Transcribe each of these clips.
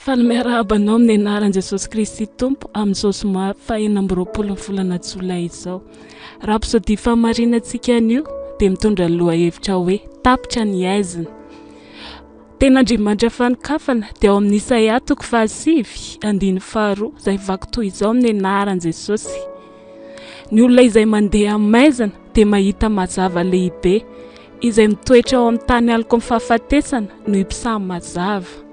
Faly miarahaba anao amin'ny anaran'i Jesosy Kristy Tompo amin'izao zoma fahenina amby roapolo ny volana jolay izao. Rapsodia fahamarinantsika anio dia mitondra ny lohahevitra hoe tapitra ny aizina. Tenin'Andriamanitra fanokafana dia ao amin'ny Isaia toko fahasivy andininy faharoa izay vaky toy izao amin'ny anaran'i Jesosy. Ny olona izay mandeha amin'ny maizina dia mahita mazava lehibe, izay mitoetra ao amin'ny tany aloky ny fahafatesana no hipisaha mazava.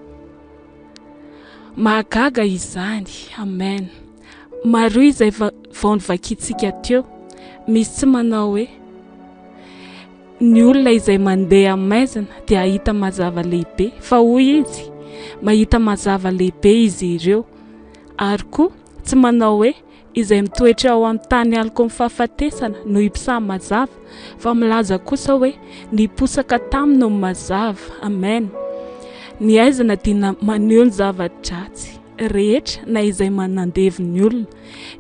Mahagaga izany. Amen. Mariho izay vao novakintsika teo. Misy tsy manao hoe, Ny olona izay mandeha amin'ny maizina dia hahita mazava lehibe, fa hoy izy, Mahita mazava lehibe izy ireo. Ary koa, tsy manao hoe, Izay mitoetra ao amin'ny tany aloky ny fahafatesana no hiposaha mazava, fa milaza kosa hoe, Niposaka taminy ny mazava. Amen. Ny aizina dia maneho ny zava-dratsy rehetra na izay manandevo ny olona.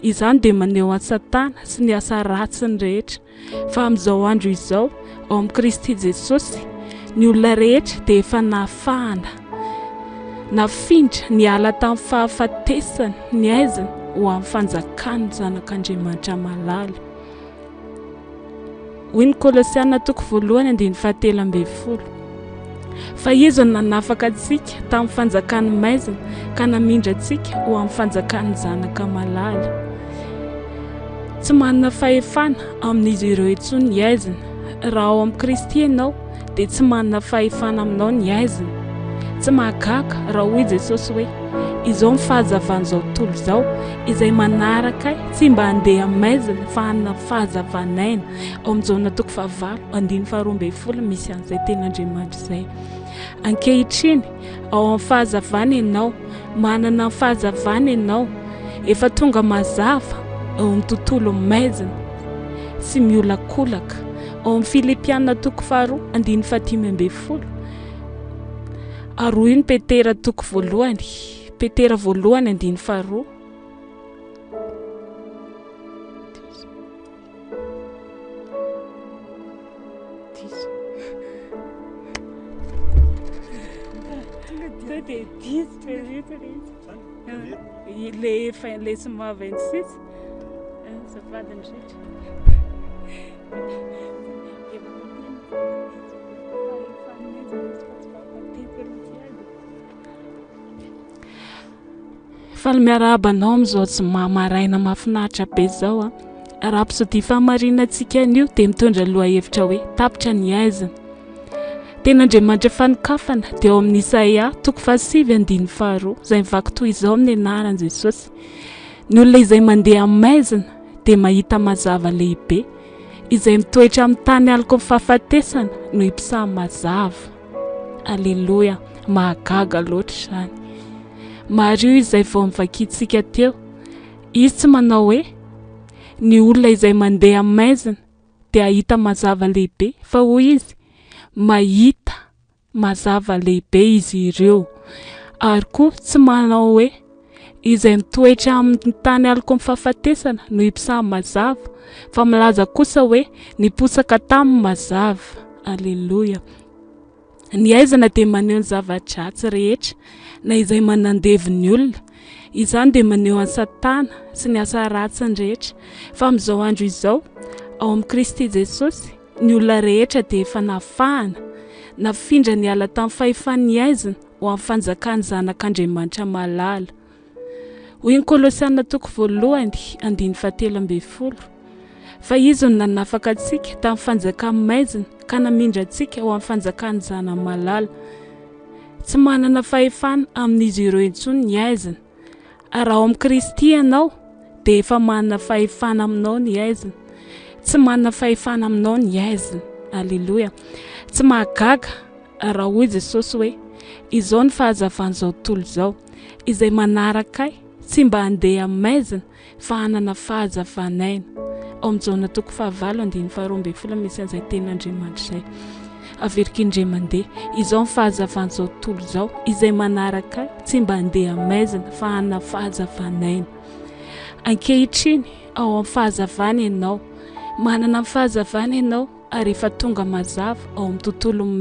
Izany dia maneho an'i Satana sy ny asa ratsiny rehetra. Fa amin'izao andro izao, ao amin'i Kristy Jesosy, ny olona rehetra dia efa nafahana, nafindra, niala tamin'ny fahafatesana, ny aizina, ho amin'ny fanjakan'ny Zanak'Andriamanitra malala. Hoy ny Kolosiana toko voalohany andininy fahatelo ambin'ny folo. Fa Izy no nanafaka antsika tamin'ny fanjakan'ny maizina ka namindra antsika ho amin'ny fanjakan'ny Zanaka malala. Tsy manana fahefana amin'izy ireo intsony ny aizina. Raha ao amin'i Kristy ianao dia tsy manana fahefana aminao ny aizina. Tsy mahagaga raha hoy Jesosy hoe, Izao ny fahazavan'izao tontolo izao, izay manaraka ahy tsy mba handeha amin'ny maizina fa hanana fahazavan'aina. Ao amin'ny Jaona toko fahavalo andininy faharoa ambin'ny folo misy an'izay tenin'Andriamanitra izay. Ankehitriny, ao amin'ny fahazavana ianao, manana ny fahazavana ianao, efa tonga mazava ao amin'ny tontolo maizina sy miolakolaka. Ao amin'ny Filipiana toko faharoa andininy fahadimy ambin'ny folo ary hoy ny Petera toko voalohany, Petera voalohany andininy faharoa. Diso. Tonga dia diso be mihitsy ilay izy. Ilay efa ilay zoma 26. Azafady indrindra. Faly miarahaba anao amin'izao zoma maraina mahafinaritra be izao a. Rapsodia fahamarinantsika anio dia mitondra lohahevitra hoe tapitra ny aizina. Tena Andriamanitra fanokafana dia ao amin'ny Isaia toko fahasivy andininy faharoa izay mivaky toy izao amin'ny anaran'i Jesosy. Ny olona izay mandeha amin'ny maizina dia mahita mazava lehibe. Izay mitoetra amin'ny tany aloky ny fahafatesana no hipisaha mazava. Aleloia, mahagaga loatra izany. Mariho izay vao novakintsika teo. Izy tsy manao hoe, Ny olona izay mandeha amin'ny maizina dia hahita mazava lehibe, fa hoy izy, Mahita mazava lehibe izy ireo. Ary koa tsy manao hoe, Izay mitoetra amin'ny tany aloky ny fahafatesana no hiposaha mazava, fa milaza kosa hoe, Niposaka taminy mazava. Aleloia. Ny aizana dia maneho ny zava-dratsy rehetra na izay manandevo ny olona. Izany dia maneho an'i Satana sy ny asa ratsiny rehetra. Fa amin'izao andro izao, ao amin'i Kristy Jesosy, ny olona rehetra dia efa nafahana, nafindra niala tamin'ny fahefan'ny aizina ho amin'ny fanjakan'ny Zanak'Andriamanitra malala. Hoy ny Kolosiana toko voalohany andininy fahatelo ambin'ny folo, Fa Izy no nanafaka antsika tamin'ny fanjakan'ny maizina ka namindra antsika ho amin'ny fanjakan'ny Zanany malala. Tsy manana fahefana amin'izy ireo intsony ny aizina. Raha ao amin'i Kristy ianao, dia efa manana fahefana aminao ny aizina. Tsy manana fahefana aminao ny aizina. Aleloia. Tsy mahagaga raha hoy Jesosy hoe, Izao ny fahazavan'izao tontolo izao. Izay manaraka ahy tsy mba handeha amin'ny maizina fa hanana fahazavan'aina. Ao amin'ny Jaona toko fahavalo andininy faharoa ambin'ny folo misy an'izay tenin'Andriamanitra izay. Averiko indray mandeha, izao ny fahazavan'izao tontolo izao, izay manaraka ahy tsy mba handeha amin'ny maizina fa hanana fahazavan'aina. Ankehitriny, ao amin'ny fahazavana ianao. Manana ny fahazavana ianao ary efa tonga mazava ao amin'ny tontolon'ny.